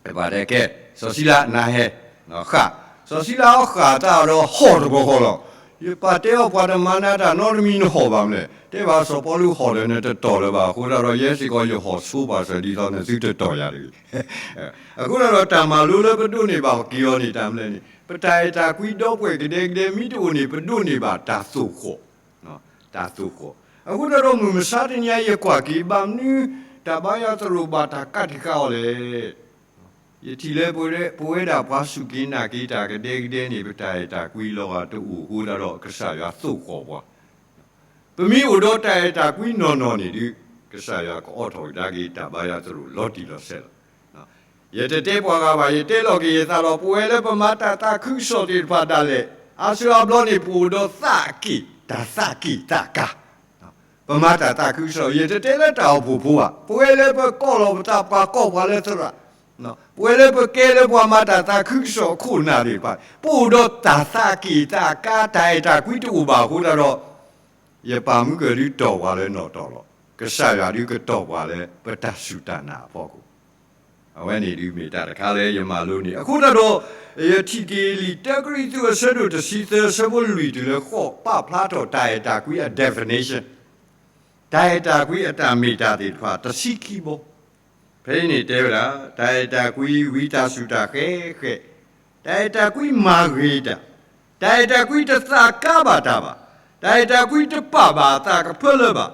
ယပၢ်တဲကဲ, စီၤစံလးနၤဟဲ, ဃၣ်, စီၤစံလးအီၤဃၣ်တၢ်ဒီးဟီၣ်တဘျီဃီလီၤ. ယပၢ်တဲအီၤပှၤတမၤနၤတၢ်နီတမံၤနဟီၣ်ဘၣ်မနုၤလဲၣ်. တဲဘၣ်စီၤပီလူးဟီၣ်ဒီးနတတီၢ်လၢၤဘၣ်. အဃိသတးဒီးယဲစ့ၢ်ကီးယဟီၣ်ဆိပာ်စၢၤဒ်သိးနသုတတီၢ်ယၤတဂ့ၤ. အဃိသတးဒီးတၢ်မၤလိလၢပဒိးန့ၢ်ဘၣ်က့ၤအီၤန့ၣ် တၢ်မနုၤလဲၣ်န့ၣ် ပတၢ်အဲၣ်တၢ်ကွံဒီပုၢ်ဝဲၢ်ကဒဲကဒဲမ့ၢ်တအိၣ်န့ၣ် ပဒိးန့ၢ်ဘၣ်တၢ်သိၣ်ဃီၣ် တၢ်သိၣ်ဃီၣ်. အဃိသတးဒီးမုၢ်မဆါတနံၤအံၤယကွၢ်က့ၤ ဘၣ်မနုၤ တၢ်ဘါယွၤသရိာ်ဘၣ်တၢ်ကးတံာ်ဃာ်အီၤလဲၣ်. ယထံၣ်လၢပဝဲဒၣ်ပှၤစူၢ်က့ၤနာ်က့ၤတၢ်ကဒဲကဒဲန့ၣ် ပတၢ်အဲၣ်တၢ်ကွံလီၤဂာ်တအိၣ်အဃိသတးဒီး ကစၢ်ယွၤသိၣ်ဃီၣ်ပှၤ ပမ့ၢ်အိၣ်ဒီးတၢ်အဲၣ်တၢ်ကွံနီၢ်နီၢ်န့ၣ်ဒုး ကစၢ်ယွၤကအိးထီၣ်ကဒါက့ၤတၢ်ဘါယွၤသရိာ်လီၤတံၢ်လီၤဆဲးလီၤ. ယတတဲပှၤဂၤဘၣ်, ယတဲလီၤက့ၤယသးလီၤ. ပဝဲလၢပမၤတၢ်သးခုကစီၣ်သ့ၣ်တဖၣ်ဒၣ်လဲာ် အါစုအါဘျီန့ၣ် ပအိၣ်ဒီးသးက့ၣ်, တၢ်သးက့ၣ်သးကါ ပမၤတၢ်သးခုကစီၣ်, ယတတဲလၢတၢ်အိၣ်ဖှိၣ်ဖိဘၣ်. ပဝဲလၢပကိးလီၤပသး ပှၤကိးပှၤလၢသရၣ် ပဝဲလၢပကဲလၢပှၤမၤတၢ်သးခုကစီၣ်အခိၣ်နၢ်သ့ၣ်တဖၣ် ပအိၣ်ဒီးတၢ်သးက့ၣ်သးကါ တၢ်အဲၣ်တၢ်ကွံတအိၣ်ဘၣ်အဃိသတးဒီး ယပာ်မူကၢၢ်ဒုးတီၢ်ပှၤလၢနီၢ်တီၢ်လီၤ. ကစၢ်ယွၤဒုးကတီၢ်ပှၤလၢပတၢ်စူၢ်တၢ်နာ်အဖီခိၣ် အဝဲန့ၣ်ဒုးမ့ၢ်တၢ်တခါလၢယမၤလိန့ၢ် အဃိသတးဒီး ယထံၣ်က့ၤလံာ်တၢကရံၣ်သူးအဆၢဒိၣ်တဆံသၢ အဆၢဖိလွံၢ်တုၤလၢဃိး ပာ်ဖျါထီၣ်တၢ်အဲၣ်တၢ်ကွံအ definition တၢ်အဲၣ်တၢ်ကွံအတၢ်မ့ၢ်တၢ်သ့ၣ်တဖၣ် တဆံခံဘီ ဖဲအံၤန့ၣ်တဲဝဲဒၣ် တၢ်အဲၣ်တၢ်ကွံဝံတၢ်ဆူၣ်တၢ်ဃဲဃဲ, တၢ်အဲၣ်တၢ်ကွံမၤဂ့ၤတၢ်, တၢ်အဲၣ်တၢ်ကွံတသးကါဘၣ်တၢ်ဘၣ်, တၢ်အဲၣ်တၢ်ကွံတပာ်ဘၣ်အသးကဖၢလၢဘၣ်,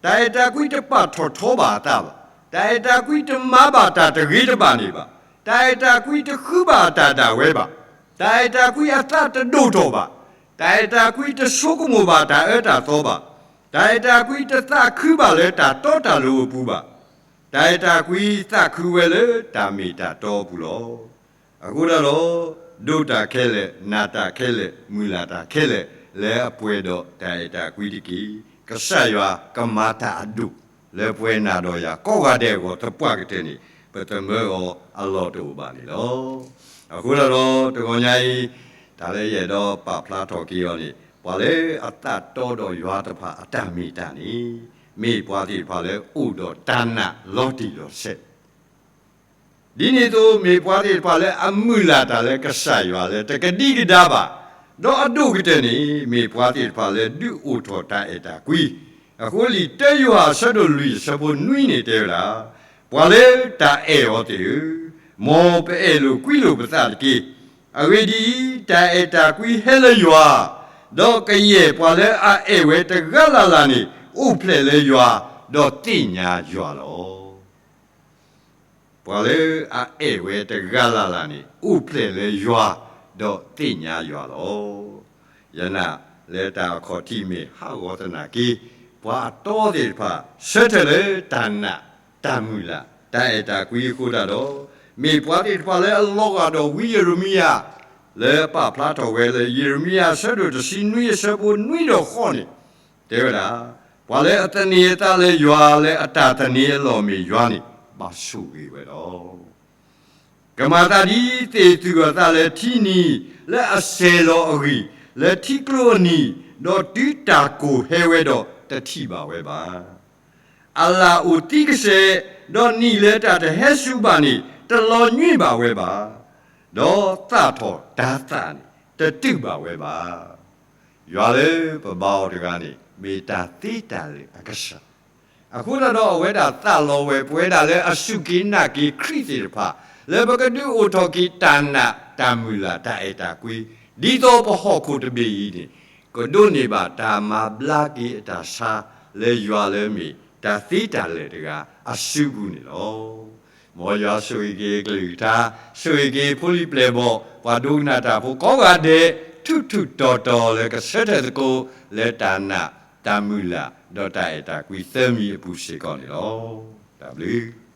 တၢ်အဲၣ်တၢ်ကွံတပာ်ထီၣ်ထီဘၣ်အသးဘၣ်, တၢ်အဲၣ်တၢ်ကွံတမၤဘၣ်တၢ်တဂ့ၤတဘၣ်န့ၣ်ဘၣ်, တၢ်အဲၣ်တၢ်ကွံတဃုဘၣ်အတၢ်ဒၣ်ဝဲဘၣ်, တၢ်အဲၣ်တၢ်ကွံအသးတဒိၣ်ထီၣ်ဘၣ်, တၢ်အဲၣ်တၢ်ကွံတဆိကမိၣ်ဘၣ်တၢ်အၢတၢ်သီဘၣ်, တၢ်အဲၣ်တၢ်ကွံတသးခုဘၣ်လၢတၢ်တီတၢ်လိၤအပူၤဘၣ်, တၢ်အဲၣ်တၢ်ကွံသးခုဝဲလၢတၢ်မ့ၢ်တၢ်တီအပူၤလီၤ. အဃိသတးဒီး ဒိးတၢ်ခဲလၢာ်, နာ်တၢ်ခဲလၢာ်, မုၢ်လၢ်တၢ်ခဲလၢာ် လၢအပှဲၤဒီးတၢ်အဲၣ်တၢ်ကွံတက့ၢ်. ကစၢ်ယွၤကမၤတၢ်အဒိၣ် လၢပှဲၤနၤဒီးယၤကိးဂၤဒဲးအဂီၢ် သပှၢ်ကတၢၢ်န့ၣ် ပသမၢအီၤအလီၢ်တအိၣ်ဘၣ်န့ၣ်လီၤ. အဃိသတးဒီး တဂီၤညါအံၤ တၢ်လၢယအဲၣ်ဒိးပာ်ဖျါထီၣ်က့ၤအီၤန့ၣ် ပှၤလၢအသးတီဒီးယွၤတဖၣ်အတၢ်မ့ၢ်တၢ်န့ၣ် မ့ၢ်ပှၤသ့ၣ်တဖၣ်လၢအိၣ်ဒီးတၢ်နာ်လီၤတံၢ်လီၤဆဲး ဒ်န့ၣ်အသိး မ့ၢ်ပှၤသ့ၣ်တဖၣ်လၢအမုၢ်လၢ်တၢ်လၢကစၢ်ယွၤလၢတကဒံကဒါဘၣ်, ဒီးအဒိၣ်ကတၢၢ်န့ၣ် မ့ၢ်ပှၤသ့ၣ်တဖၣ်လၢဒုးအိၣ်ထီၣ်တၢ်အဲၣ်တၢ်ကွံ. အဃိလံာ်တၢယိၤဟၣ်အဆၢဒိၣ်လွံၢ်အဆၢဖိနွံန့ၣ်တဲဝဲဒၣ်, ပှၤလၢတၢ်အဲၣ်အီၤသ့ၣ်ဧၢ, မ်ပအဲၣ်လိာ်ကွံလိာ်ပသးတက့ၢ်. အဂ့ၢ်ဒ်အံၤ, တၢ်အဲၣ်တၢ်ကွံဟဲလၢယွၤ, ဒီးကယဲၢ်ပှၤလၢအအဲၣ်ဝဲတဂၤလၢ်လၢ်န့ၣ် အိၣ်ဖျဲၣ်လၢယွၤ, ဒီးသ့ၣ်ညါယွၤလီၤ. ပှၤလၢအအဲၣ်ဝဲတဂၤလၢ်လၢ်န့ၣ် အိၣ်ဖျဲၣ်လၢယွၤ, ဒီးသ့ၣ်ညါယွၤလီၤ. ယနာ်လၢတၢ်အခီၣ်ထံးမ့ၢ်ဟးဂီၤသနာ်က့, ပှၤအတီသ့ၣ်တဖၣ် ဆၢထၢၣ်လၢတၢ်နာ်, တၢ်မုၢ်လၢ်, တၢ်အဲၣ်တၢ်ကွံအဃိသတးဒီး, မ့ၢ်ပှၤသ့ၣ်တဖၣ်လၢအလီၤဂာ်ဒီးဝံယံးရမံယၤ, လၢအပာ်ဖျါထီၣ်ဝဲလၢယံးရမံယၤအဆၢဒိၣ်တဆံနွံအဆၢဖိနွံဒီးဃိးန့ၣ်, တဲဝဲဒၣ်, ပှၤလၢအသန့ၤအသးလၢယွၤလၢအတၢ်သန့ၤအလီၢ်မ့ၢ်ယွၤန့ၣ် ဘၣ်ဆိၣ်ဂ့ၤဝဲလီၤ. ကမၤသးဒ်သ့ၣ်သုၣ်အသးလၢထံနံၤ, လၢအစဲၤလီၤအဂံၢ်, လၢထံကျိအနံၤ, ဒီးတုၤတၢ်ကိၢ်ဟဲဝဲဒီးတထံၣ်ဘၣ်ဝဲဘၣ်. အလၣ်အိၣ်သံကစဲး, ဒီးနံၣ်လၢတၢ်တဟဲဆူဘၣ်န့ၣ် တလီၤညွံးဘၣ်ဝဲဘၣ်. ဒီးသၣ်ထီၣ်တၤသၣ်န့ၣ် တတုာ်ဘၣ်ဝဲဘၣ်. ယွၤလၢပဘါအီၤတဂၤန့ၣ် မ့ၢ်တၢ်သ့တၢ်လၢာ်အကစၢ်. အဃိသတးဒီးအဝဲဒၣ်သးလီဝဲ ပဝဲဒၣ်လၢအစူၢ်က့ၤနာ်က့ၤခရံာ်သ့ၣ်တဖၣ် လၢပကဒုးအိၣ်ထီၣ်က့ၤတၢ်နာ်တၢ်မုၢ်လၢ်တၢ်အဲၣ်တၢ်ကွံ, ဒ်သိးပဟီၣ်ခိၣ်တဘ့ၣ်အံၤန့ၣ် ကဒိးန့ၢ်ဘၣ်တၢ်မၤဘျါက့ၤအတၢ်ဆါ လၢယွၤလၢမ့ၢ်တၢ်သ့တၢ်လၢာ်တဂၤအစုပူၤန့ၣ်လီၤ. မ်ယွၤဆိၣ်ဂ့ၤက့ၤကလုၢ်ကထါ, ဆိၣ်ဂ့ၤက့ၤဖိလံၤပျဲၢ်ဘီၣ်, ပှၤဒိကနၣ်တၢ်ဖိကိးဂၤဒဲး, ထူးထူးတီၤတီၤလၢကဆၢထၢၣ်သကိး လၢတၢ်နာ်, တၢ်မုၢ်လၢ်, ဒီးတၢ်အဲၣ်တၢ်ကွံသၢမံၤအပူၤစ့ၢ်ကီးန့ၣ်လီၤ. တၢ်ဘျုး